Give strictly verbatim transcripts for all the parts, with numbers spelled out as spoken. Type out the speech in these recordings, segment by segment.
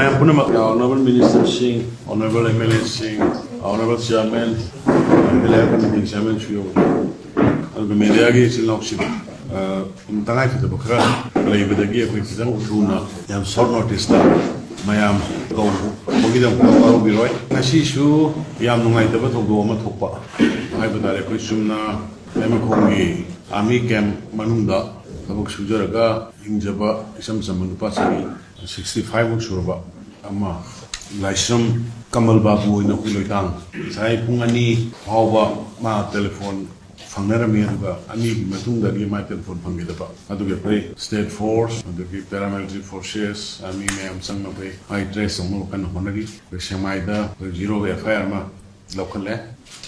ꯃꯌꯥꯝ ꯄꯨꯝꯅꯃꯛ, Honorable Ministerꯁꯤꯡ, Honorable MLAꯁꯤꯡ, Honorable Chairman, Village Committee Chairmanꯁꯨ ꯌꯧꯔꯤ꯫ ꯑꯗꯨꯒ mediaꯒꯤ ꯏꯆꯤꯜ ꯏꯅꯥꯎꯁꯤꯡ, ꯑ, ꯇꯉꯥꯏꯐꯗꯕ ꯈꯔ ꯂꯩꯕꯗꯒꯤ ꯑꯩꯈꯣꯏ ꯈꯤꯇꯪ ꯊꯨꯅ, ꯌꯥꯝ short noticeꯇ ꯃꯌꯥꯝ ꯀꯧꯕꯒꯤꯗꯃꯛꯇ ꯋꯥꯔꯧꯕꯤꯔꯣꯏ꯫ ꯉꯁꯤꯁꯨ ꯌꯥꯝ ꯅꯨꯡꯉꯥꯏꯇꯕ ꯊꯧꯗꯣꯛ ꯑꯃ ꯊꯣꯛꯄ ꯍꯥꯏꯕ ꯇꯥꯔꯦ꯫ ꯑꯩꯈꯣꯏ ꯆꯨꯝꯅ ꯂꯩꯃꯈꯣꯡꯒꯤ army camp ꯃꯅꯨꯡꯗ ꯊꯕꯛ ꯁꯨꯖꯔꯒ ꯍꯤꯡꯖꯕ ꯏꯆꯝ ꯆꯝꯕ ꯅꯨꯄꯥ ꯆꯍꯤ sixty five ꯃꯨꯛ ꯁꯨꯔꯕ ꯑꯃ, ꯂꯥꯏꯁ꯭ꯔꯝ ꯀꯃꯜ ꯕꯥꯕꯨ ꯑꯣꯏꯅ ꯎꯂꯣꯏꯇꯥꯡ, ꯉꯁꯥꯏ ꯄꯨꯡ ꯑꯅꯤ ꯐꯥꯎꯕ ꯃꯥ telephone ꯐꯪꯅꯔꯝꯃꯤ꯫ ꯑꯗꯨꯒ ꯑꯅꯤꯒꯤ ꯃꯇꯨꯡꯗꯒꯤ ꯃꯥ telephone ꯐꯪꯈꯤꯗꯕ꯫ ꯑꯗꯨꯒꯤ ꯑꯩꯈꯣꯏ state force, ꯑꯗꯒꯤ paramilitary forces, army ꯃꯌꯥꯝ ꯆꯪꯅ ꯑꯩꯈꯣꯏ ꯃꯥꯒꯤ trace ꯇꯧꯅꯕ ꯀꯟꯅ ꯍꯣꯠꯅꯔꯤ꯫ ꯑꯩꯈꯣꯏ ꯁꯦꯛꯃꯥꯏꯗ ꯑꯩꯈꯣꯏ zero FIR ꯑꯃ ꯂꯧꯈꯠꯂꯦ꯫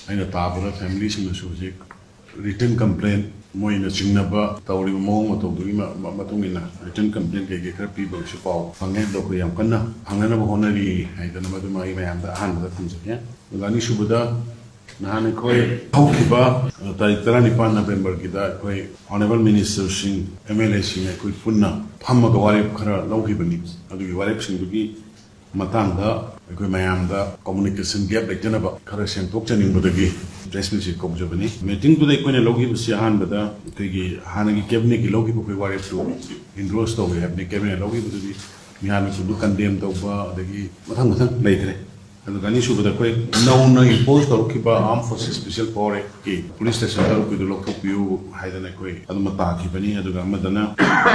ꯑꯩꯅ ꯇꯥꯕꯗ familyꯁꯤꯡꯅꯁꯨ ꯍꯧꯖꯤꯛ written complaint, ꯃꯣꯏꯅ ꯆꯤꯡꯅꯕ ꯇꯧꯔꯤꯕ ꯃꯑꯣꯡ ꯃꯇꯧꯗꯨꯒꯤ ꯃ-, ꯃ-, ꯃꯇꯨꯡ ꯏꯟꯅ written complaint ꯀꯩꯀꯩ ꯈꯔ ꯄꯤꯕꯒꯤꯁꯨ ꯄꯥꯎ ꯐꯪꯉꯦ꯫ ꯑꯗꯣ ꯑꯩꯈꯣꯏ ꯌꯥꯝ ꯀꯟꯅ ꯐꯪꯅꯅꯕ ꯍꯣꯠꯅꯔꯤ ꯍꯥꯏꯗꯅ ꯃꯗꯨꯃ ꯑꯩ ꯃꯌꯥꯝꯗ ꯑꯍꯥꯟꯕꯗ ꯊꯝꯖꯒꯦ꯫ ꯑꯗꯨꯒ ꯑꯅꯤꯁꯨꯕꯗ, ꯅꯍꯥꯟ ꯑꯩꯈꯣꯏ ꯍꯧꯈꯤꯕ, ꯑ, ꯇꯥꯔꯤꯛ ꯇꯔꯥꯅꯤꯄꯥꯟ Novemberꯒꯤꯗ ꯑꯩꯈꯣꯏ Honorable Ministerꯁꯤꯡ, MLAꯁꯤꯡ ꯑꯩꯈꯣꯏ ꯄꯨꯟꯅ ꯐꯝꯃꯒ ꯋꯥꯔꯦꯞ ꯈꯔ ꯂꯧꯈꯤꯕꯅꯤ꯫ ꯑꯗꯨꯒꯤ ꯋꯥꯔꯦꯞꯁꯤꯡꯗꯨꯒꯤ ꯃꯇꯥꯡꯗ ꯑꯩꯈꯣꯏ ꯃꯌꯥꯝꯗ communication gap ꯂꯩꯇꯅꯕ ꯈꯔ ꯁꯦꯡꯗꯣꯛꯆꯅꯤꯡꯕꯗꯒꯤ press meetꯁꯤ ꯀꯧꯖꯕꯅꯤ꯫ Meetingꯗꯨꯗ ꯑꯩꯈꯣꯏꯅ ꯂꯧꯈꯤꯕꯁꯤ ꯑꯍꯥꯟꯕꯗ ꯑꯩꯈꯣꯏꯒꯤ ꯍꯥꯟꯅꯒꯤ cabinetꯀꯤ ꯂꯧꯈꯤꯕ ꯑꯩꯈꯣꯏ ꯋꯥꯔꯦꯞꯇꯨ endorse ꯇꯧꯋꯦ ꯍꯥꯏꯕꯅꯤ꯫ Cabinet ꯂꯧꯈꯤꯕꯗꯨꯗꯤ ꯃꯤꯍꯥꯠ ꯃꯤꯄꯨꯟꯕꯨ condemn ꯇꯧꯕ, ꯑꯗꯒꯤ ꯃꯊꯪ ꯃꯊꯪ ꯂꯩꯈ꯭ꯔꯦ꯫ ꯑꯗꯨꯒ ꯑꯅꯤꯁꯨꯕꯗ ꯑꯩꯈꯣꯏ ꯅꯧꯅ impose ꯇꯧꯔꯛꯈꯤꯕ Armed Forces Special Power Actꯀꯤ police station ꯇꯔꯨꯛꯀꯤꯗꯨ ꯂꯧꯊꯣꯛꯄꯤꯌꯨ ꯍꯥꯏꯗꯅ ꯑꯩꯈꯣꯏ ꯑꯗꯨꯃ ꯇꯥꯈꯤꯕꯅꯤ꯫ ꯑꯗꯨꯒ ꯑꯃꯗꯅ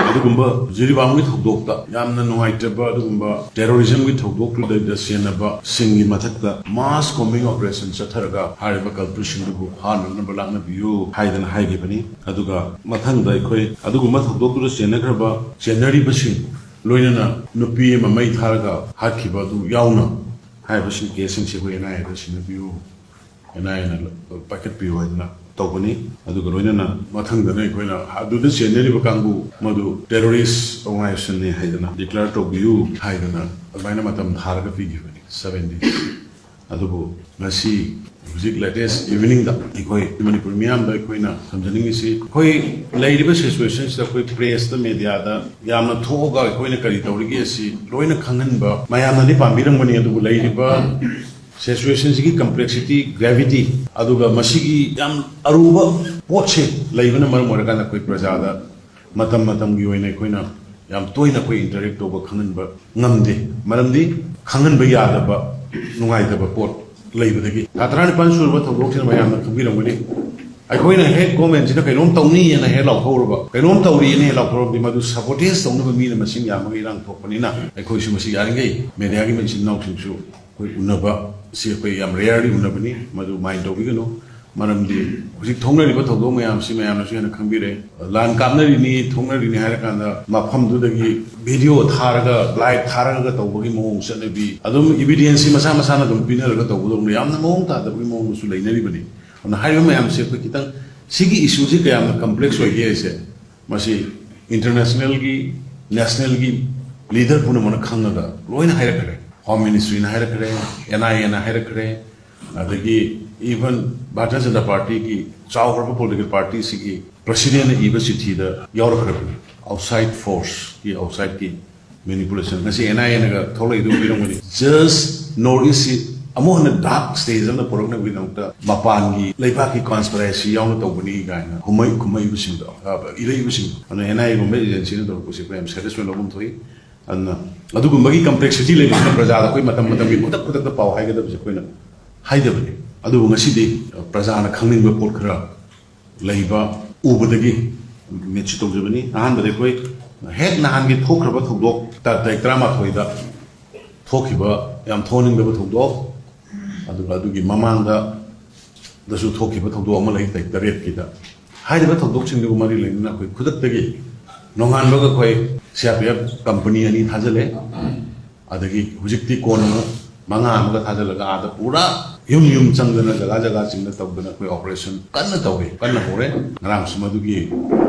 ꯑꯗꯨꯒꯨꯝꯕ ꯖꯤꯔꯤꯕꯥꯝꯒꯤ ꯊꯧꯗꯣꯛꯇ ꯌꯥꯝꯅ ꯅꯨꯡꯉꯥꯏꯇꯕ ꯑꯗꯨꯒꯨꯝꯕ terrorismꯒꯤ ꯊꯧꯗꯣꯛꯇꯨꯗ ꯁꯦꯟꯅꯕꯁꯤꯡꯒꯤ ꯃꯊꯛꯇ mass combing operation ꯆꯠꯊꯔꯒ ꯍꯥꯏꯔꯤꯕ culpritꯁꯤꯡꯗꯨꯕꯨ ꯐꯥꯅꯅꯕ ꯂꯥꯛꯅꯕꯤꯌꯨ ꯍꯥꯏꯗꯅ ꯍꯥꯏꯈꯤꯕꯅꯤ꯫ ꯑꯗꯨꯒ ꯃꯊꯪꯗ ꯑꯩꯈꯣꯏ ꯑꯗꯨꯒꯨꯝꯕ ꯊꯧꯗꯣꯛꯇꯨꯗ ꯆꯦꯟꯅꯈ꯭ꯔꯕ, ꯆꯦꯟꯅꯔꯤꯕꯁꯤꯡ, ꯂꯣꯏꯅꯅ ꯅꯨꯄꯤ ꯑꯃ ꯃꯩ ꯊꯥꯔꯒ ꯍꯥꯠꯈꯤꯕ ꯑꯗꯨ ꯌꯥꯎꯅ ꯍꯥꯏꯔꯤꯕꯁꯤꯡ caseꯁꯤꯡꯁꯤ ꯑꯩꯈꯣꯏ NIAꯗ ꯁꯤꯟꯅꯕꯤꯌꯨ, NIAꯅ ꯄꯥꯏꯈꯠꯄꯤꯌꯨ ꯍꯥꯏꯗꯅ ꯇꯧꯕꯅꯤ꯫ ꯑꯗꯨꯒ ꯂꯣꯏꯅꯅ ꯃꯊꯪꯗꯅ ꯑꯩꯈꯣꯏꯅ ꯑꯗꯨꯗ ꯆꯦꯟꯅꯔꯤꯕ ꯀꯥꯡꯕꯨ ꯃꯗꯨ terrorist organizationꯅꯤ ꯍꯥꯏꯗꯅ declare ꯇꯧꯕꯤꯌꯨ ꯍꯥꯏꯗꯅ ꯑꯗꯨꯃꯥꯏꯅ ꯃꯇꯝ ꯊꯥꯔꯒ ꯄꯤꯈꯤꯕꯅꯤ, seven days꯫ ꯑꯗꯨꯕꯨ ꯉꯁꯤ ꯍꯧꯖꯤꯛ latest evening ꯗ ꯑꯩꯈꯣꯏ ꯃꯅꯤꯄꯨꯔ ꯃꯤꯌꯥꯝꯗ ꯑꯩꯈꯣꯏꯅ ꯊꯝꯖꯅꯤꯡꯉꯤꯁꯤ, ꯑꯩꯈꯣꯏ ꯂꯩꯔꯤꯕ situation ꯁꯤꯗ ꯑꯩꯈꯣꯏ press ꯇ, media ꯗ ꯌꯥꯝꯅ ꯊꯣꯛꯑꯒ ꯑꯩꯈꯣꯏꯅ ꯀꯔꯤ ꯇꯧꯔꯤꯒꯦ ꯑꯁꯤ ꯂꯣꯏꯅ ꯈꯪꯍꯟꯕ ꯃꯌꯥꯝꯅꯗꯤ ꯄꯥꯝꯕꯤꯔꯝꯒꯅꯤ꯫ ꯑꯗꯨꯕꯨ ꯂꯩꯔꯤꯕ situation ꯁꯤꯒꯤ complexity, gravity, ꯑꯗꯨꯒ ꯃꯁꯤꯒꯤ ꯌꯥꯝ ꯑꯔꯨꯕ ꯄꯣꯠꯁꯦ ꯂꯩꯕꯅ ꯃꯔꯝ ꯑꯣꯏꯔꯀꯥꯟꯗ ꯑꯩꯈꯣꯏ ꯄ꯭ꯔꯖꯥꯗ ꯃꯇꯝ ꯃꯇꯝꯒꯤ ꯑꯣꯏꯅ ꯑꯩꯈꯣꯏꯅ ꯌꯥꯝ ꯇꯣꯏꯅ ꯑꯩꯈꯣꯏ interact ꯇꯧꯕ, ꯈꯪꯍꯟꯕ ꯉꯝꯗꯦ꯫ ꯃꯔꯝꯗꯤ ꯈꯪꯍꯟꯕ ꯌꯥꯗꯕ, ꯅꯨꯡꯉꯥꯏꯇꯕ ꯄꯣꯠ ꯂꯩꯕꯗꯒꯤ ꯊꯥ ꯇꯔꯥꯅꯤꯄꯥꯟ ꯁꯨꯔꯕ ꯊꯧꯗꯣꯛꯁꯤꯅ ꯃꯌꯥꯝꯅ ꯈꯪꯕꯤꯔꯝꯒꯅꯤ꯫ ꯑꯩꯈꯣꯏꯅ ꯍꯦꯛ government ꯁꯤꯅ ꯀꯩꯅꯣꯝ ꯇꯧꯅꯤꯅ ꯍꯦꯛ ꯂꯥꯎꯊꯣꯛꯎꯔꯕ, ꯀꯩꯅꯣꯝ ꯇꯧꯔꯤꯅ ꯍꯦꯛ ꯂꯥꯎꯊꯣꯛꯎꯔꯕꯗꯤ ꯃꯗꯨ sabotage ꯇꯧꯅꯕ ꯃꯤꯅ ꯃꯁꯤꯡ ꯌꯥꯝꯃꯒ ꯏꯔꯥꯡ ꯊꯣꯛꯄꯅꯤꯅ ꯑꯩꯈꯣꯏꯁꯨ ꯃꯁꯤ ꯌꯥꯔꯤꯈꯩ media ꯒꯤ ꯏꯆꯤꯟ ꯏꯅꯥꯎꯁꯤꯡꯁꯨ ꯑꯩꯈꯣꯏ ꯎꯅꯕ ꯁꯤ ꯑꯩꯈꯣꯏ ꯌꯥꯝ rarely ꯎꯅꯕꯅꯤ, ꯃꯗꯨ mind ꯇꯧꯕꯤꯒꯅꯨ꯫ ꯃꯔꯝꯗꯤ ꯍꯧꯖꯤꯛ ꯊꯣꯛꯅꯔꯤꯕ ꯊꯧꯗꯣꯛ ꯃꯌꯥꯝꯁꯤ ꯃꯌꯥꯝꯅꯁꯨ ꯍꯦꯟꯅ ꯈꯪꯕꯤꯔꯦ꯫ ꯂꯥꯟ ꯀꯥꯞꯅꯔꯤꯅꯤ, ꯊꯣꯛꯅꯔꯤꯅꯤ ꯍꯥꯏꯔꯀꯥꯟꯗ ꯃꯐꯝꯗꯨꯗꯒꯤ video ꯊꯥꯔꯒ, live ꯊꯥꯔꯒ ꯇꯧꯕꯒꯤ ꯃꯑꯣꯡ ꯆꯠꯅꯕꯤ, ꯑꯗꯨꯝ evidence ꯁꯤ ꯃꯁꯥ ꯃꯁꯥꯅ ꯑꯗꯨꯝ ꯄꯤꯅꯔꯒ ꯇꯧꯕꯗꯧꯅ ꯌꯥꯝꯅ ꯃꯑꯣꯡ ꯇꯥꯗꯕꯒꯤ ꯃꯑꯣꯡꯗꯁꯨ ꯂꯩꯅꯔꯤꯕꯅꯤ꯫ ꯑꯗꯨꯅ ꯍꯥꯏꯔꯤꯕ ꯃꯌꯥꯝꯁꯦ ꯑꯩꯈꯣꯏ ꯈꯤꯇꯪ ꯁꯤꯒꯤ issue ꯁꯤ ꯀꯌꯥꯝꯅ complex ꯑꯣꯏꯒꯦ ꯍꯥꯏꯁꯦ ꯃꯁꯤ international ꯒꯤ, national ꯒꯤ leader ꯄꯨꯝꯅꯃꯛꯅ ꯈꯪꯉꯒ ꯂꯣꯏꯅ ꯍꯥꯏꯔꯛꯈ꯭ꯔꯦ꯫ Home Ministry ꯅ ꯍꯥꯏꯔꯛꯈ꯭ꯔꯦ, N I A ꯅ ꯍꯥꯏꯔꯛꯈ꯭ꯔꯦ, ꯑꯗꯒꯤ even Bharatiya Janata Party ꯒꯤ ꯆꯥꯎꯈ꯭ꯔꯕ political party ꯁꯤꯒꯤ president ꯅ ꯏꯕ ꯆꯤꯊꯤꯗ ꯌꯥꯎꯔꯛꯈ꯭ꯔꯕꯅꯤ꯫ Outside force ꯀꯤ, outside ꯀꯤ manipulation꯫ ꯉꯁꯤ N I A ꯅꯒ ꯊꯣꯛꯂꯛꯏꯗꯨ ꯎꯕꯤꯔꯝꯒꯅꯤ꯫ Just North East ꯁꯤ ꯑꯃꯨꯛ ꯍꯟꯅ dark stage ꯑꯃꯗ ꯄꯨꯔꯛꯅꯕꯒꯤꯗꯃꯛꯇ ꯃꯄꯥꯟꯒꯤ ꯂꯩꯕꯥꯛꯀꯤ conspiracy ꯌꯥꯎꯅ ꯇꯧꯕꯅꯤ ꯀꯥꯏꯅ ꯀꯨꯝꯍꯩ, ꯀꯨꯝꯍꯩꯕꯁꯤꯡꯗꯣ, ꯏꯔꯛꯏꯕꯁꯤꯡꯗꯣ꯫ ꯑꯗꯨꯅ N I A ꯒꯨꯝꯕ agency ꯅ ꯇꯧꯔꯛꯄꯁꯤ ꯑꯩꯈꯣꯏ ꯌꯥꯝ serious ꯑꯣꯏꯅ ꯂꯧꯐꯝ ꯊꯣꯛꯏ꯫ ꯑꯗꯨꯅ ꯑꯗꯨꯒꯨꯝꯕꯒꯤ complexity ꯂꯩꯕꯁꯤꯅ ꯄ꯭ꯔꯖꯥꯗ ꯑꯩꯈꯣꯏ ꯃꯇꯝ ꯃꯇꯝꯒꯤ ꯈꯨꯗꯛ ꯈꯨꯗꯛꯇ ꯄꯥꯎ ꯍꯥꯏꯒꯗꯕꯁꯦ ꯑꯩꯈꯣꯏꯅ ꯍꯥꯏꯗꯕꯅꯤ꯫ ꯑꯗꯨꯕꯨ ꯉꯁꯤꯗꯤ ꯄ꯭ꯔꯖꯥꯅ ꯈꯪꯅꯤꯡꯕ ꯄꯣꯠ ꯈꯔ ꯂꯩꯕ ꯎꯕꯗꯒꯤ ꯃꯤꯠꯁꯤ ꯇꯧꯖꯕꯅꯤ꯫ ꯑꯍꯥꯟꯕꯗ ꯑꯩꯈꯣꯏ ꯍꯦꯛ ꯅꯍꯥꯟꯒꯤ ꯊꯣꯛꯈ꯭ꯔꯕ ꯊꯧꯗꯣꯛ, ꯇꯥ-, ꯇꯥꯔꯤꯛ ꯇꯔꯥꯃꯥꯊꯣꯏꯗ ꯊꯣꯛꯈꯤꯕ ꯌꯥꯝ ꯊꯣꯛꯍꯟꯅꯤꯡꯗꯕ ꯊꯧꯗꯣꯛ, ꯑꯗꯨꯒ ꯑꯗꯨꯒꯤ ꯃꯃꯥꯡꯗꯁꯨ ꯊꯣꯛꯈꯤꯕ ꯊꯧꯗꯣꯛ ꯑꯃ ꯂꯩ, ꯇꯥꯔꯤꯛ ꯇꯔꯦꯠꯀꯤꯗ꯫ ꯍꯥꯏꯔꯤꯕ ꯊꯧꯗꯣꯛꯁꯤꯡꯗꯨꯒ ꯃꯔꯤ ꯂꯩꯅꯅ ꯑꯩꯈꯣꯏ ꯈꯨꯗꯛꯇꯒꯤ ꯅꯣꯡꯉꯥꯟꯕꯒ ꯑꯩꯈꯣꯏ C R P F company ꯑꯅꯤ ꯊꯥꯖꯤꯜꯂꯦ꯫ ꯑꯗꯒꯤ ꯍꯧꯖꯤꯛꯇꯤ ꯀꯣꯟꯅ ꯑꯃꯨꯛ ꯃꯉꯥ ꯑꯃꯒ ꯊꯥꯖꯤꯜꯂꯒ ꯑꯥꯗ ꯄꯨꯔꯥ ꯌꯨꯝ ꯌꯨꯝ ꯆꯪꯗꯅ, ꯖꯒꯥ ꯖꯒꯥꯁꯤꯡꯗ ꯇꯧꯗꯅ ꯑꯩꯈꯣꯏ operation ꯀꯟꯅ ꯇꯧꯔꯤ, ꯀꯟꯅ ꯍꯧꯔꯦ꯫ ꯉꯔꯥꯡꯁꯨ ꯃꯗꯨꯒꯤ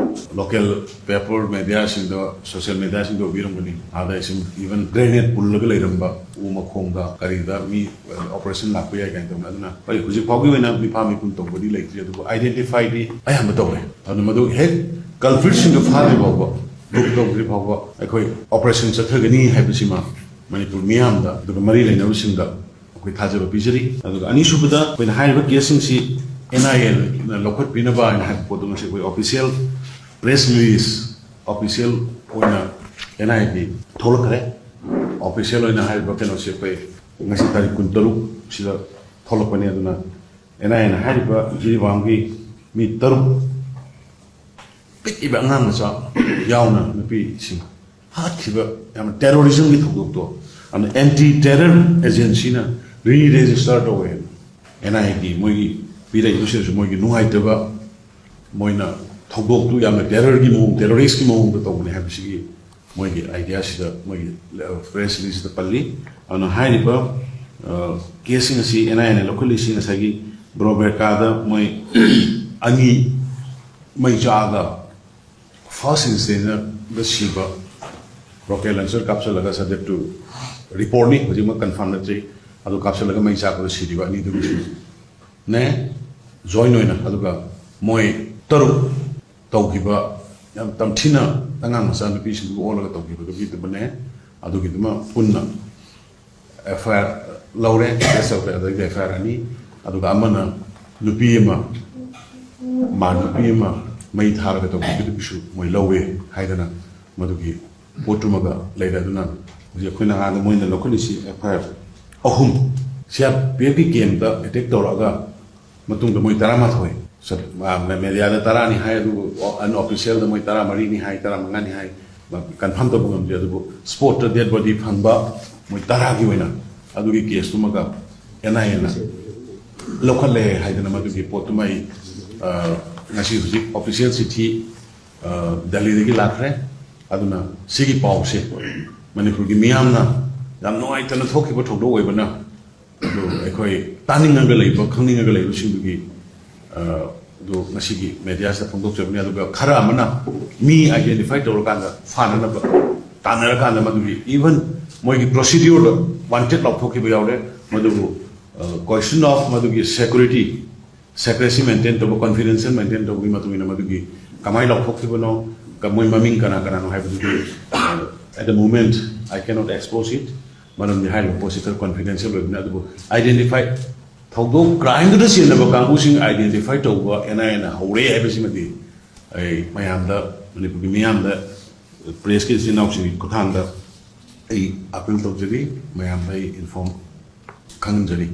ꯂꯣꯀꯦꯜ ꯄꯦꯄꯔ ꯃꯦꯗꯤꯌꯥꯁꯤꯡꯗ, ꯁꯣꯁꯤꯌꯦꯜ ꯃꯦꯗꯤꯌꯥꯁꯤꯡꯗ ꯎꯕꯤꯔꯝꯒꯅꯤ, ꯑꯥꯗ ꯁꯨꯝ ꯏꯚꯟ ꯒ꯭ꯔꯦꯅꯦꯗ ꯄꯨꯜꯂꯒ ꯂꯩꯔꯝꯕ ꯎ ꯃꯈꯣꯡꯗ ꯀꯔꯤꯗ ꯃꯤ ꯑꯣꯄꯔꯦꯁꯟ ꯂꯥꯛꯄ ꯌꯥꯏ ꯀꯥꯏꯅ ꯇꯧꯅ꯫ ꯑꯗꯨꯅ ꯍꯣꯏ, ꯍꯧꯖꯤꯛ ꯐꯥꯎꯒꯤ ꯑꯣꯏꯅ ꯃꯤꯐꯥ ꯃꯤꯄꯨꯟ ꯇꯧꯕꯗꯤ ꯂꯩꯇ꯭ꯔꯤ, ꯑꯗꯨꯕꯨ ꯑꯥꯏꯗꯦꯟꯇꯤꯐꯥꯏꯗꯤ ꯑꯌꯥꯝꯕ ꯇꯧꯔꯦ꯫ ꯑꯗꯨꯅ ꯃꯗꯨ ꯍꯦꯛ ꯀꯜꯄ꯭ꯔꯤꯠꯁꯤꯡꯗꯨ ꯐꯥꯗ꯭ꯔꯤ ꯐꯥꯎꯕ, ꯕꯨꯛ ꯇꯧꯗ꯭ꯔꯤ ꯐꯥꯎꯕ ꯑꯩꯈꯣꯏ ꯑꯣꯄꯔꯦꯁꯟ ꯆꯠꯊꯒꯅꯤ ꯍꯥꯏꯕꯁꯤꯃ ꯃꯅꯤꯄꯨꯔ ꯃꯤꯌꯥꯝꯗ ꯑꯗꯨꯒ ꯃꯔꯤ ꯂꯩꯅꯕꯁꯤꯡꯗ ꯑꯩꯈꯣꯏ ꯊꯥꯖꯕ ꯄꯤꯖꯔꯤ꯫ ꯑꯗꯨꯒ ꯑꯅꯤꯁꯨꯕꯗ, ꯑꯩꯈꯣꯏꯅ ꯍꯥꯏꯔꯤꯕ ꯀꯦꯁꯁꯤꯡꯁꯤ ꯑꯦꯟ ꯑꯥꯏ ꯑꯦꯅ ꯂꯧꯈꯠꯄꯤꯅꯕ ꯍꯥꯏꯅ ꯍꯥꯏꯕ ꯄꯣꯠꯇꯨ ꯉꯁꯤ ꯑꯩꯈꯣꯏ ꯑꯣꯐꯤꯁꯤꯌꯦꯜ ꯄ꯭ꯔꯦꯁ ꯔꯤꯂꯤꯁ, ꯑꯣꯐꯤꯁꯤꯌꯦꯜ ꯑꯣꯏꯅ ꯑꯦꯟ ꯑꯥꯏ ꯑꯦꯒꯤ ꯊꯣꯛꯂꯛꯈ꯭ꯔꯦ꯫ ꯑꯣꯐꯤꯁꯤꯌꯦꯜ ꯑꯣꯏꯅ ꯍꯥꯏꯔꯤꯕ ꯀꯩꯅꯣꯁꯦ ꯑꯩꯈꯣꯏ ꯉꯁꯤ ꯇꯥꯔꯤꯛ ꯀꯨꯟꯇꯔꯨꯛ ꯁꯤꯗ ꯊꯣꯛꯂꯛꯄꯅꯤ꯫ ꯑꯗꯨꯅ ꯑꯦꯟ ꯑꯥꯏ ꯑꯦꯅ ꯍꯥꯏꯔꯤꯕ ꯖꯤꯔꯤꯕꯥꯝꯒꯤ ꯃꯤ ꯇꯔꯨꯛ, ꯄꯤꯛꯏꯕ ꯑꯉꯥꯡ ꯃꯆꯥ ꯌꯥꯎꯅ ꯅꯨꯄꯤꯁꯤꯡ ꯍꯥꯠꯈꯤꯕ ꯌꯥꯝꯅ ꯇꯦꯔꯣꯔꯤꯖꯝꯒꯤ ꯊꯧꯗꯣꯛꯇꯣ, ꯑꯗꯨꯅ ꯑꯦꯟꯇꯤ ꯇꯦꯔꯔ ꯑꯦꯖꯦꯟꯁꯤꯅ ꯔꯤ ꯔꯦꯖꯤꯁꯇꯔ ꯇꯧꯋꯦ꯫ ꯑꯦꯟ ꯑꯥꯏ ꯑꯦꯒꯤ ꯃꯣꯏꯒꯤ ꯄꯤꯔꯛꯏꯕꯁꯤꯗꯁꯨ ꯃꯣꯏꯒꯤ ꯅꯨꯡꯉꯥꯏꯇꯕ, ꯃꯣꯏꯅ ꯊꯧꯗꯣꯛꯇꯨ ꯌꯥꯝꯅ ꯇꯦꯔꯔꯒꯤ ꯃꯑꯣꯡ, ꯇꯦꯔꯣꯔꯤꯁꯀꯤ ꯃꯑꯣꯡꯗ ꯇꯧꯕꯅꯦ ꯍꯥꯏꯕꯁꯤꯒꯤ ꯃꯣꯏꯒꯤ ꯑꯥꯏꯗꯤꯌꯥꯁꯤꯗ, ꯃꯣꯏꯒꯤ ꯄ꯭ꯔꯦꯁ ꯔꯤꯂꯤꯁꯇ ꯄꯜꯂꯤ꯫ ꯑꯗꯨꯅ ꯍꯥꯏꯔꯤꯕ ꯀꯦꯁꯁꯤꯡ ꯑꯁꯤ ꯑꯦꯟ ꯑꯥꯏ ꯑꯦꯅ ꯂꯧꯈꯠꯂꯤꯁꯤ ꯉꯁꯥꯏꯒꯤ ꯕ꯭ꯔꯣꯕꯦꯀꯥꯗ ꯃꯣꯏ ꯑꯅꯤ ꯃꯩ ꯆꯥꯛꯑꯒ ꯐꯥꯔꯁ ꯏꯟꯁꯇꯦꯟꯁꯇ ꯁꯤꯕ, ꯔꯣꯀꯦꯠ ꯂꯟꯆꯔ ꯀꯥꯞꯁꯤꯜꯂꯒ, ꯁꯕꯖꯦꯛ ꯇꯨ ꯔꯤꯄꯣꯔꯠꯅꯤ, ꯍꯧꯖꯤꯛꯃꯛ ꯀꯟꯐꯥꯔꯝ ꯅꯠꯇ꯭ꯔꯤ, ꯑꯗꯨ ꯀꯥꯞꯁꯤꯜꯂꯒ ꯃꯩ ꯆꯥꯛꯄꯗ ꯁꯤꯔꯤꯕ ꯑꯅꯤꯗꯨꯒꯤꯁꯨꯅꯦ, ꯖꯣꯏꯟ ꯑꯣꯏꯅ꯫ ꯑꯗꯨꯒ ꯃꯣꯏ ꯇꯔꯨꯛ ꯇꯧꯈꯤꯕ, ꯌꯥꯝ ꯇꯝꯊꯤꯅ ꯑꯉꯥꯡ ꯃꯆꯥ ꯅꯨꯄꯤꯁꯤꯡꯗꯨ ꯑꯣꯜꯂꯒ ꯇꯧꯈꯤꯕꯗꯨꯒꯤꯗꯨꯃꯅꯦ, ꯑꯗꯨꯒꯤꯗꯨꯃ ꯄꯨꯟꯅ ꯑꯦꯐ ꯑꯥꯏ ꯑꯥꯔ ꯂꯧꯔꯦ, ꯀꯦꯁ ꯇꯧꯔꯦ꯫ ꯑꯗꯒꯤ ꯑꯦꯐ ꯑꯥꯏ ꯑꯥꯔ ꯑꯅꯤ, ꯑꯗꯨꯒ ꯑꯃꯅ ꯅꯨꯄꯤ ꯑꯃ, ꯃꯥ ꯅꯨꯄꯤ ꯑꯃ ꯃꯩ ꯊꯥꯔꯒ ꯇꯧꯕꯤꯕꯗꯨꯒꯤꯁꯨ ꯃꯣꯏ ꯂꯧꯋꯦ ꯍꯥꯏꯗꯅ ꯃꯗꯨꯒꯤ ꯄꯣꯠꯇꯨꯃꯒ ꯂꯩꯔꯦ꯫ ꯑꯗꯨꯅ ꯍꯧꯖꯤꯛ ꯑꯩꯈꯣꯏꯅ ꯍꯥꯟꯅ ꯃꯣꯏꯅ ꯂꯧꯈꯠꯂꯤꯁꯤ ꯑꯦꯐ ꯑꯥꯏ ꯑꯥꯔ ꯑꯍꯨꯝ, ꯁꯤ ꯑꯥꯔ ꯄꯤ ꯑꯦꯐꯀꯤ ꯀꯦꯝꯞꯇ ꯑꯦꯇꯦꯛ ꯇꯧꯔꯛꯑꯒ ꯃꯇꯨꯡꯗ ꯃꯣꯏ ꯇꯔꯥꯃꯥꯊꯣꯏ ꯆꯠ-, ꯑ, ꯃꯦꯗꯤꯌꯥꯗ ꯇꯔꯥꯅꯤ ꯍꯥꯏ, ꯑꯗꯨꯕꯨ ꯑꯟꯑꯣꯐꯤꯁꯤꯌꯦꯜꯗ ꯃꯣꯏ ꯇꯔꯥꯃꯔꯤꯅꯤ ꯍꯥꯏ, ꯇꯔꯥꯃꯉꯥꯅꯤ ꯍꯥꯏ, ꯀꯟꯐꯥꯔꯝ ꯇꯧꯕ ꯉꯝꯗꯦ꯫ ꯑꯗꯨꯕꯨ ꯁ꯭ꯄꯣꯠꯇ ꯗꯦꯗ ꯕꯣꯗꯤ ꯐꯪꯕ ꯃꯣꯏ ꯇꯔꯥꯒꯤ ꯑꯣꯏꯅ ꯑꯗꯨꯒꯤ ꯀꯦꯁꯇꯨꯃꯒ ꯑꯦꯟ ꯑꯥꯏ ꯑꯦꯅ ꯂꯧꯈꯠꯂꯦ ꯍꯥꯏꯗꯅ ꯃꯗꯨꯒꯤ ꯄꯣꯠꯇꯨꯃ ꯑꯩ, ꯑ, ꯉꯁꯤ ꯍꯧꯖꯤꯛ ꯑꯣꯐꯤꯁꯤꯌꯦꯜ ꯆꯤꯊꯤ, ꯑ, ꯗꯦꯜꯂꯤꯗꯒꯤ ꯂꯥꯛꯈ꯭ꯔꯦ꯫ ꯑꯗꯨꯅ ꯁꯤꯒꯤ ꯄꯥꯎꯁꯦ ꯃꯅꯤꯄꯨꯔꯒꯤ ꯃꯤꯌꯥꯝꯅ ꯌꯥꯝ ꯅꯨꯡꯉꯥꯏꯇꯅ ꯊꯣꯛꯈꯤꯕ ꯊꯧꯗꯣꯛ ꯑꯣꯏꯕꯅ, ꯑꯗꯨ ꯑꯩꯈꯣꯏ ꯇꯥꯅꯤꯡꯉꯒ ꯂꯩꯕ, ꯈꯪꯅꯤꯡꯉꯒ ꯂꯩꯕꯁꯤꯡꯗꯨꯒꯤ, ꯑ, ꯑꯗꯨ ꯉꯁꯤꯒꯤ ꯃꯦꯗꯤꯌꯥꯁꯤꯗ ꯐꯣꯡꯗꯣꯛꯆꯕꯅꯤ꯫ ꯑꯗꯨꯒ ꯈꯔ ꯑꯃꯅ ꯃꯤ ꯑꯥꯏꯗꯦꯟꯇꯤꯐꯥꯏ ꯇꯧꯔꯀꯥꯟꯗ ꯐꯥꯅꯅꯕ ꯇꯥꯟꯅꯔꯀꯥꯟꯗ ꯃꯗꯨꯒꯤ ꯏꯚꯟ ꯃꯣꯏꯒꯤ ꯄ꯭ꯔꯣꯁꯤꯗ꯭ꯌꯨꯔꯗ ꯋꯥꯟꯇꯦꯠ ꯂꯥꯎꯊꯣꯛꯈꯤꯕ ꯌꯥꯎꯔꯦ꯫ ꯃꯗꯨꯕꯨ ꯀꯣꯏꯁꯟ ꯑꯣꯐ ꯃꯗꯨꯒꯤ ꯁꯦꯀ꯭ꯌꯨꯔꯤꯇꯤ, ꯁꯦꯀ꯭ꯔꯦꯁꯤ ꯃꯦꯟꯇꯦꯟ ꯇꯧꯕ, ꯀꯣꯟꯐꯤꯗꯦꯟꯁꯤꯌꯦꯜ ꯃꯦꯟꯇꯦꯟ ꯇꯧꯕꯒꯤ ꯃꯇꯨꯡ ꯏꯟꯅ ꯃꯗꯨꯒꯤ ꯀꯃꯥꯏꯅ ꯂꯥꯎꯊꯣꯛꯈꯤꯕꯅꯣ, ꯃꯣꯏ ꯃꯃꯤꯡ ꯀꯅꯥ ꯀꯅꯥꯅꯣ ꯍꯥꯏꯕꯗꯨꯗꯤ at the moment I cannot expose it꯫ ꯃꯔꯝꯗꯤ ꯍꯥꯏꯔꯤꯕ ꯄꯣꯠꯁꯤ ꯈꯔ ꯀꯣꯟꯐꯤꯗꯦꯟꯁꯤꯌꯦꯜ ꯑꯣꯏꯕꯅꯤ꯫ ꯑꯗꯨꯕꯨ ꯑꯥꯏꯗꯦꯟꯇꯤꯐꯥꯏ ꯊꯧꯗꯣꯛ ꯀ꯭ꯔꯥꯏꯝꯗꯨꯗ ꯆꯦꯟꯅꯕ ꯀꯥꯡꯕꯨꯁꯤꯡ ꯑꯥꯏꯗꯦꯟꯇꯤꯐꯥꯏ ꯇꯧꯕ ꯑꯦꯟ ꯑꯥꯏ ꯑꯦꯅ ꯍꯧꯔꯦ ꯍꯥꯏꯕꯁꯤꯃꯗꯤ ꯑꯩ ꯃꯌꯥꯝꯗ, ꯃꯅꯤꯄꯨꯔꯒꯤ ꯃꯤꯌꯥꯝꯗ, ꯄ꯭ꯔꯦꯁꯀꯤ ꯏꯆꯤꯟ ꯏꯅꯥꯎꯁꯤꯡꯒꯤ ꯈꯨꯠꯊꯥꯡꯗ ꯑꯩ ꯑꯄꯤꯜ ꯇꯧꯖꯔꯤ꯫ ꯃꯌꯥꯝꯗ ꯑꯩ ꯏꯟꯐꯣꯔꯝ ꯈꯪꯍꯟꯖꯔꯤ꯫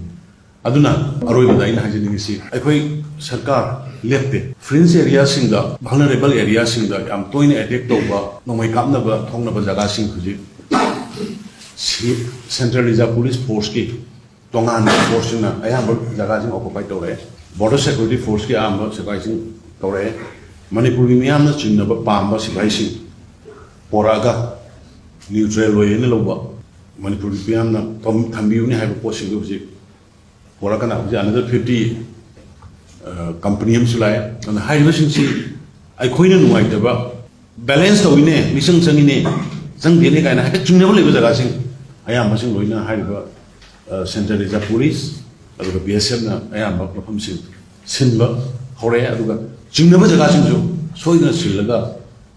ꯑꯗꯨꯅ ꯑꯔꯣꯏꯕꯗ ꯑꯩꯅ ꯍꯥꯏꯖꯅꯤꯡꯉꯤꯁꯤ, ꯑꯩꯈꯣꯏ ꯁꯔꯀꯥꯔ ꯂꯦꯞꯇꯦ꯫ ꯐ꯭ꯔꯤꯟꯖ ꯑꯦꯔꯤꯌꯥꯁꯤꯡꯗ, ꯚꯜꯅꯔꯦꯕꯜ ꯑꯦꯔꯤꯌꯥꯁꯤꯡꯗ ꯌꯥꯝ ꯇꯣꯏꯅ ꯑꯦꯇꯦꯛ ꯇꯧꯕ, ꯅꯣꯡꯃꯩ ꯀꯥꯞꯅꯕ ꯊꯣꯛꯅꯕ ꯖꯒꯥꯁꯤꯡ ꯍꯧꯖꯤꯛ ꯁꯦꯟꯇ꯭ꯔꯦꯜ ꯔꯤꯖꯥꯔꯚ ꯄꯨꯂꯤꯁ ꯐꯣꯔꯁꯀꯤ ꯇꯣꯉꯥꯟꯕ ꯐꯣꯔꯁꯁꯤꯡꯅ ꯑꯌꯥꯝꯕ ꯖꯒꯥꯁꯤꯡ ꯑꯣꯀꯨꯄꯥꯏ ꯇꯧꯔꯛꯑꯦ꯫ ꯕꯣꯔꯗꯔ ꯁꯦꯀ꯭ꯌꯨꯔꯤꯇꯤ ꯐꯣꯔꯁꯀꯤ ꯑꯌꯥꯝꯕ ꯁꯤꯐꯥꯏꯁꯤꯡ ꯇꯧꯔꯛꯑꯦ꯫ ꯃꯅꯤꯄꯨꯔꯒꯤ ꯃꯤꯌꯥꯝꯅ ꯆꯤꯡꯅꯕ ꯄꯥꯝꯕ ꯁꯤꯐꯥꯏꯁꯤꯡ ꯄꯣꯔꯛꯑꯒ ꯅ꯭ꯌꯨꯇ꯭ꯔꯦꯜ ꯑꯣꯏ ꯍꯥꯏꯅ ꯂꯧꯕ, ꯃꯅꯤꯄꯨꯔꯒꯤ ꯃꯤꯌꯥꯝꯅ ꯊꯝ-, ꯊꯝꯕꯤꯌꯨꯅꯤ ꯍꯥꯏꯕ ꯄꯣꯠꯁꯤꯡꯗꯨ ꯍꯧꯖꯤꯛ ꯄꯣꯔꯛꯀꯅ ꯍꯧꯖꯤꯛ ꯑꯅꯗꯔ ꯐꯤꯐꯇꯤ ꯀꯝꯄꯅꯤ ꯑꯃꯁꯨ ꯂꯥꯛꯑꯦ꯫ ꯑꯗꯨꯅ ꯍꯥꯏꯔꯤꯕꯁꯤꯡꯁꯤ ꯑꯩꯈꯣꯏꯅ ꯅꯨꯡꯉꯥꯏꯇꯕ, ꯕꯦꯂꯦꯟꯁ ꯇꯧꯋꯤꯅꯦ, ꯃꯤꯆꯪ ꯆꯪꯉꯤꯅꯦ, ꯆꯪꯗꯦꯅꯦ ꯀꯥꯏꯅ ꯍꯥꯏꯐꯦꯠ ꯆꯤꯡꯅꯕ ꯂꯩꯕ ꯖꯒꯥꯁꯤꯡ ꯑꯌꯥꯝꯕꯁꯤꯡ ꯂꯣꯏꯅ ꯍꯥꯏꯔꯤꯕ ꯁꯦꯟꯇ꯭ꯔꯦꯜ ꯔꯤꯖꯥꯔꯚ ꯄꯨꯂꯤꯁ ꯑꯗꯨꯒ ꯕꯤ ꯑꯦꯁ ꯑꯦꯐꯅ ꯑꯌꯥꯝꯕ ꯃꯐꯝꯁꯤꯡ ꯁꯤꯟꯕ ꯍꯧꯔꯛꯑꯦ꯫ ꯑꯗꯨꯒ ꯆꯤꯡꯅꯕ ꯖꯒꯥꯁꯤꯡꯁꯨ ꯁꯣꯏꯗꯅ ꯁꯤꯜꯂꯒ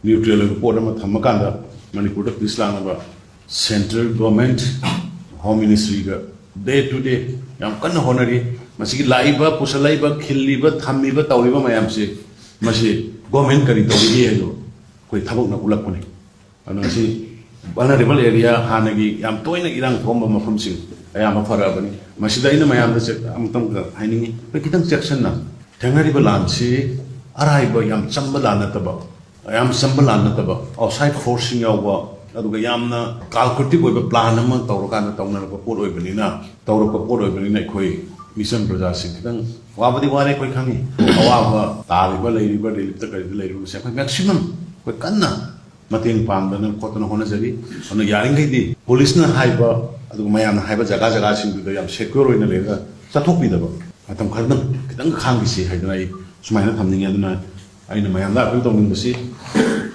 ꯅ꯭ꯌꯨꯇ꯭ꯔꯦꯜ ꯑꯣꯏꯕ ꯄꯣꯠ ꯑꯃ ꯊꯝꯃꯀꯥꯟꯗ ꯃꯅꯤꯄꯨꯔꯗ ꯄꯤꯁ ꯂꯥꯛꯅꯕ central government, home ꯃꯤꯅꯤꯁꯇ꯭ꯔꯤꯒ day to day ꯌꯥꯝ ꯀꯟꯅ ꯍꯣꯠꯅꯔꯤ꯫ ꯃꯁꯤꯒꯤ ꯂꯥꯛꯏꯕ, ꯄꯨꯁꯜꯂꯛꯏꯕ, ꯈꯤꯜꯂꯤꯕ, ꯊꯝꯃꯤꯕ, ꯇꯧꯔꯤꯕ ꯃꯌꯥꯝꯁꯤ, ꯃꯁꯤ ꯒꯣꯔꯃꯦꯟꯠ ꯀꯔꯤ ꯇꯧꯔꯤꯒꯦ ꯍꯥꯏꯗꯣ ꯑꯩꯈꯣꯏ ꯊꯕꯛꯅ ꯎꯠꯂꯛꯄꯅꯤ꯫ ꯑꯗꯨꯅ ꯁꯤ ꯚꯜꯅꯔꯦꯕꯜ ꯑꯦꯔꯤꯌꯥ, ꯍꯥꯟꯅꯒꯤ ꯌꯥꯝ ꯇꯣꯏꯅ ꯏꯔꯥꯡ ꯊꯣꯛꯑꯝꯕ ꯃꯐꯝꯁꯤꯡ ꯑꯌꯥꯝꯕ ꯐꯔꯛꯑꯕꯅꯤ꯫ ꯃꯁꯤꯗ ꯑꯩꯅ ꯃꯌꯥꯝꯗ ꯆꯦꯛ-, ꯑꯃꯨꯛꯇꯪ ꯍꯥꯏꯅꯤꯡꯉꯤ, ꯑꯩꯈꯣꯏ ꯈꯤꯇꯪ ꯆꯦꯛꯁꯤꯟꯅ, ꯊꯦꯡꯅꯔꯤꯕ ꯂꯥꯟꯁꯤ ꯑꯔꯥꯏꯕ, ꯌꯥꯝ ꯆꯝꯕ ꯂꯥꯟ ꯅꯠꯇꯕ, ꯌꯥꯝ ꯆꯝꯕ ꯂꯥꯟ ꯅꯠꯇꯕ, ꯑꯥꯎꯠꯁꯥꯏꯠ ꯐꯣꯔꯁꯁꯤꯡ ꯌꯥꯎꯕ, ꯑꯗꯨꯒ ꯌꯥꯝꯅ ꯀꯥꯜꯀꯨꯂꯦꯇꯤꯚ ꯑꯣꯏꯕ ꯄ꯭ꯂꯥꯟ ꯑꯃ ꯇꯧꯔꯀꯥꯟꯗ ꯇꯧꯅꯔꯛꯄ ꯄꯣꯠ ꯑꯣꯏꯕꯅꯤꯅ, ꯇꯧꯔꯛꯄ ꯄꯣꯠ ꯑꯣꯏꯕꯅꯤꯅ ꯑꯩꯈꯣꯏ ꯃꯤꯆꯝ ꯄ꯭ꯔꯖꯥꯁꯤꯡ ꯈꯤꯇꯪ ꯋꯥꯕꯗꯤ ꯋꯥꯔꯦ, ꯑꯩꯈꯣꯏ ꯈꯪꯉꯤ꯫ ꯑꯋꯥꯕ ꯇꯥꯔꯤꯕ, ꯂꯩꯔꯤꯕ, ꯔꯤꯂꯤꯐꯇ ꯀꯔꯤꯗ ꯂꯩꯔꯤꯕꯁꯦ ꯑꯩꯈꯣꯏ ꯃꯦꯛꯁꯤꯃꯝ ꯑꯩꯈꯣꯏ ꯀꯟꯅ ꯃꯇꯦꯡ ꯄꯥꯡꯗꯅ ꯈꯣꯠꯇꯅ ꯍꯣꯠꯅꯖꯔꯤ꯫ ꯑꯗꯨꯅ ꯌꯥꯔꯤꯈꯩꯗꯤ ꯄꯨꯂꯤꯁꯅ ꯍꯥꯏꯕ, ꯑꯗꯨꯒ ꯃꯌꯥꯝꯅ ꯍꯥꯏꯕ ꯖꯒꯥ ꯖꯒꯥꯁꯤꯡꯗꯨꯗ ꯌꯥꯝ ꯁꯦꯀ꯭ꯌꯣꯔ ꯑꯣꯏꯅ ꯂꯩꯔꯒ ꯆꯠꯊꯣꯛꯄꯤꯗꯕ, ꯃꯇꯝ ꯈꯔꯗꯪ ꯈꯤꯇꯪ ꯈꯥꯡꯈꯤꯁꯤ ꯍꯥꯏꯗꯅ ꯑꯩ ꯁꯨꯃꯥꯏꯅ ꯊꯝꯅꯤꯡꯉꯤ꯫ ꯑꯗꯨꯅ ꯑꯩꯅ ꯃꯌꯥꯝꯗ ꯑꯄꯤꯜ ꯇꯧꯅꯤꯡꯕꯁꯤ,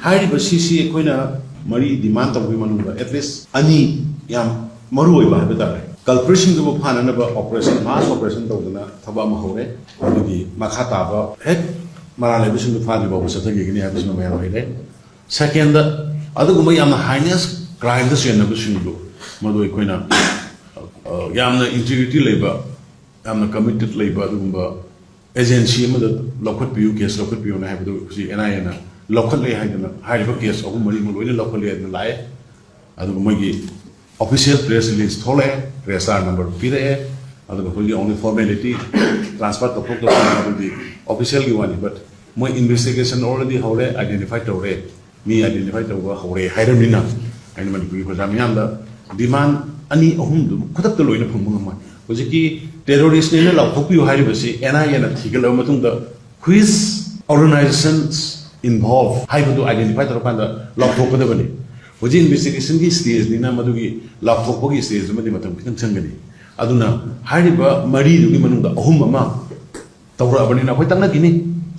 ꯍꯥꯏꯔꯤꯕ ꯁꯤꯁꯤ ꯑꯩꯈꯣꯏꯅ ꯃꯔꯤ ꯗꯤꯃꯥꯟ ꯇꯧꯕꯒꯤ ꯃꯅꯨꯡꯗ at least ꯑꯅꯤ ꯌꯥꯝ ꯃꯔꯨ ꯑꯣꯏꯕ ꯍꯥꯏꯕ ꯇꯥꯔꯦ꯫ ꯀꯜꯄ꯭ꯔꯤꯠꯁꯤꯡꯗꯨꯕꯨ ꯐꯥꯅꯅꯕ operation, mass operation ꯇꯧꯗꯅ ꯊꯕꯛ ꯑꯃ ꯍꯧꯔꯦ꯫ ꯑꯗꯨꯒꯤ ꯃꯈꯥ ꯇꯥꯕ ꯍꯦꯛ ꯃꯔꯥꯜ ꯂꯩꯕꯁꯤꯡꯗꯨ ꯐꯥꯗ꯭ꯔꯤ ꯐꯥꯎꯕ ꯆꯠꯊꯈꯤꯒꯅꯤ ꯍꯥꯏꯕꯁꯤꯃ ꯃꯌꯥꯝ ꯍꯩꯔꯦ꯫ ꯁꯦꯀꯦꯟꯗ, ꯑꯗꯨꯒꯨꯝꯕ ꯌꯥꯝꯅ heinous crimeꯗ ꯆꯦꯟꯅꯕꯁꯤꯡꯗꯨ, ꯃꯗꯨ ꯑꯩꯈꯣꯏꯅ, ꯑ, ꯌꯥꯝꯅ integrity ꯂꯩꯕ, ꯌꯥꯝꯅ committed ꯂꯩꯕ ꯑꯗꯨꯒꯨꯝꯕ agency ꯑꯃꯗ ꯂꯧꯈꯠꯄꯤꯌꯨ, case ꯂꯧꯈꯠꯄꯤꯌꯨꯅ ꯍꯥꯏꯕꯗꯨ ꯍꯧꯖꯤꯛ NIAꯅ ꯂꯧꯈꯠꯂꯦ ꯍꯥꯏꯗꯅ, ꯍꯥꯏꯔꯤꯕ case ꯑꯍꯨꯝ ꯃꯔꯤꯃꯛ ꯂꯣꯏꯅ ꯂꯧꯈꯠꯂꯦ ꯍꯥꯏꯗꯅ ꯂꯥꯛꯑꯦ꯫ ꯑꯗꯨꯒ ꯃꯣꯏꯒꯤ official press release ꯊꯣꯛꯂꯛꯑꯦ, registrar number ꯄꯤꯔꯛꯑꯦ, ꯑꯗꯨꯒ ꯑꯩꯈꯣꯏꯒꯤ only formality, transfer ꯇꯧꯊꯣꯛ ꯇꯧꯁꯤꯟ ꯑꯗꯨꯗꯤ officialꯒꯤ ꯋꯥꯅꯤ, but ꯃꯣꯏ investigation already ꯍꯧꯔꯦ, identify ꯇꯧꯔꯦ, ꯃꯤ identify ꯇꯧꯕ ꯍꯧꯔꯦ ꯍꯥꯏꯔꯕꯅꯤꯅ, ꯑꯩꯅ ꯃꯅꯤꯄꯨꯔꯒꯤ ꯄ꯭ꯔꯖꯥ ꯃꯤꯌꯥꯝꯗ demand ꯑꯅꯤ ꯑꯍꯨꯝꯗꯨ ꯈꯨꯗꯛꯇ ꯂꯣꯏꯅ ꯐꯪꯕ ꯉꯝꯃꯣꯏ꯫ ꯍꯧꯖꯤꯛꯀꯤ terroristꯅꯦꯅ ꯂꯥꯎꯊꯣꯛꯄꯤꯌꯨ ꯍꯥꯏꯔꯤꯕꯁꯤ NIAꯅ ꯊꯤꯒꯠꯂꯕ ꯃꯇꯨꯡꯗ which organizations involve ꯍꯥꯏꯕꯗꯨ identify ꯇꯧꯔꯀꯥꯟꯗ ꯂꯥꯎꯊꯣꯛꯀꯗꯕꯅꯤ꯫ ꯍꯧꯖꯤꯛ investigationꯒꯤ stageꯅꯤꯅ ꯃꯗꯨꯒꯤ ꯂꯥꯎꯊꯣꯛꯄꯒꯤ stage ꯑꯃꯗꯤ ꯃꯇꯝ ꯈꯤꯇꯪ ꯆꯪꯒꯅꯤ꯫ ꯑꯗꯨꯅ ꯍꯥꯏꯔꯤꯕ ꯃꯔꯤꯗꯨꯒꯤ ꯃꯅꯨꯡꯗ ꯑꯍꯨꯝ ꯑꯃ ꯇꯧꯔꯛꯑꯕꯅꯤꯅ ꯑꯩꯈꯣꯏ ꯇꯛꯅꯈꯤꯅꯤ꯫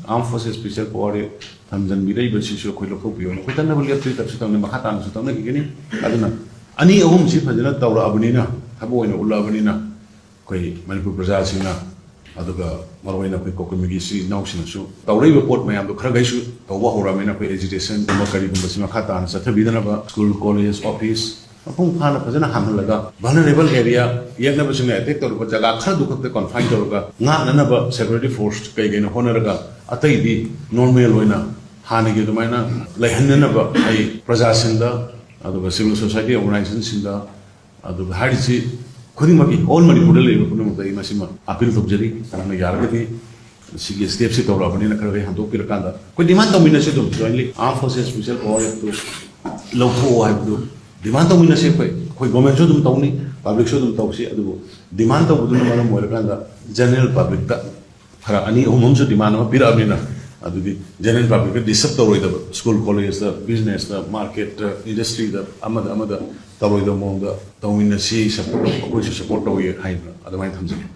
Armed Forces Special Power Act ꯊꯝꯖꯤꯟꯕꯤꯔꯛꯏꯕꯁꯤꯁꯨ ꯑꯩꯈꯣꯏ ꯂꯧꯊꯣꯛꯄꯤꯌꯣꯅ ꯑꯩꯈꯣꯏ ꯇꯛꯅꯕ ꯂꯦꯞꯇ꯭ꯔꯤ, ꯇꯛꯁꯨ ꯇꯛꯅ ꯃꯈꯥ ꯇꯥꯅꯁꯨ ꯇꯛꯅꯈꯤꯒꯅꯤ꯫ ꯑꯗꯨꯅ ꯑꯅꯤ ꯑꯍꯨꯝꯁꯤ ꯐꯖꯅ ꯇꯧꯔꯛꯑꯕꯅꯤꯅ, ꯊꯕꯛ ꯑꯣꯏꯅ ꯎꯠꯂꯛꯑꯕꯅꯤꯅ, ꯑꯩꯈꯣꯏ ꯃꯅꯤꯄꯨꯔ ꯄ꯭ꯔꯖꯥꯁꯤꯡꯅ, ꯑꯗꯨꯒ ꯃꯔꯨꯑꯣꯏꯅ ꯑꯩꯈꯣꯏ ꯀꯣꯀꯤꯜꯃꯤꯒꯤ ꯏꯆꯤꯜ ꯏꯅꯥꯎꯁꯤꯡꯅꯁꯨ ꯇꯧꯔꯛꯏꯕ ꯄꯣꯠ ꯃꯌꯥꯝꯗꯣ ꯈꯔꯈꯩꯁꯨ ꯇꯧꯕ ꯍꯧꯔꯛꯑꯕꯅꯤꯅ, ꯑꯩꯈꯣꯏ agitationꯒꯨꯝꯕ ꯀꯔꯤꯒꯨꯝꯕꯁꯤ ꯃꯈꯥ ꯇꯥꯅ ꯆꯠꯊꯕꯤꯗꯅꯕ school, college, office ꯃꯄꯨꯡ ꯐꯥꯅ ꯐꯖꯅ ꯍꯥꯡꯍꯜꯂꯒ, vulnerable area ꯌꯦꯛꯅꯕꯁꯤꯡꯅ attack ꯇꯧꯔꯨꯕ ꯖꯒꯥ ꯈꯔꯗꯨ ꯈꯛꯇ confine ꯇꯧꯔꯒ ꯉꯥꯛꯅꯅꯕ security force ꯀꯩ ꯀꯩꯅꯣ ꯍꯣꯠꯅꯔꯒ, ꯑꯇꯩꯗꯤ normal ꯑꯣꯏꯅ ꯍꯥꯟꯅꯒꯤ ꯑꯗꯨꯃꯥꯏꯅ ꯂꯩꯍꯟꯅꯅꯕ ꯑꯩ ꯄ꯭ꯔꯖꯥꯁꯤꯡꯗ, ꯑꯗꯨꯒ civil society organizationꯁꯤꯡꯗ, ꯑꯗꯨꯒ ꯍꯥꯏꯔꯤꯁꯤ ꯈꯨꯗꯤꯡꯃꯛꯀꯤ, all ꯃꯅꯤꯄꯨꯔꯗ ꯂꯩꯔꯤꯕ ꯄꯨꯝꯅꯃꯛꯇ ꯑꯩ ꯃꯁꯤꯃ appeal ꯇꯧꯖꯔꯤ꯫ ꯀꯅꯥꯅ ꯌꯥꯔꯒꯗꯤ ꯁꯤꯒꯤ stepꯁꯤ ꯇꯧꯔꯛꯑꯕꯅꯤꯅ ꯈꯔ ꯈꯔ ꯍꯟꯗꯣꯛꯄꯤꯔꯀꯥꯟꯗ ꯑꯩꯈꯣꯏ demand ꯇꯧꯃꯤꯟꯅꯁꯤ ꯑꯗꯨꯝ jointly꯫ Armed Forces Special Power Actꯇꯨ ꯂꯧꯊꯣꯛꯑꯣ ꯍꯥꯏꯕꯗꯨ demand ꯇꯧꯃꯤꯟꯅꯁꯤ꯫ ꯑꯩꯈꯣꯏ, ꯑꯩꯈꯣꯏ governmentꯁꯨ ꯑꯗꯨꯝ ꯇꯧꯅꯤ, publicꯁꯨ ꯑꯗꯨꯝ ꯇꯧꯁꯤ꯫ ꯑꯗꯨꯕꯨ demand ꯇꯧꯕꯗꯨꯅ ꯃꯔꯝ ꯑꯣꯏꯔꯀꯥꯟꯗ general publicꯇ ꯈꯔ ꯑꯅꯤ ꯑꯍꯨꯝ ꯑꯃꯁꯨ demand ꯑꯃ ꯄꯤꯔꯛꯑꯕꯅꯤꯅ, ꯑꯗꯨꯗꯤ general publicꯇ disturb ꯇꯧꯔꯣꯏꯗꯕ, school, collegeꯇ, businessꯇ, marketꯇ, industryꯗ, ꯑꯃꯗ ꯑꯃꯗ ꯇꯧꯔꯣꯏꯗꯕ ꯃꯑꯣꯡꯗ ꯇꯧꯃꯤꯟꯅꯁꯤ, support, ꯑꯩꯈꯣꯏꯁꯨ support ꯇꯧꯏ ꯍꯥꯏꯅ ꯑꯗꯨꯃꯥꯏꯅ ꯊꯝꯖꯒꯦ꯫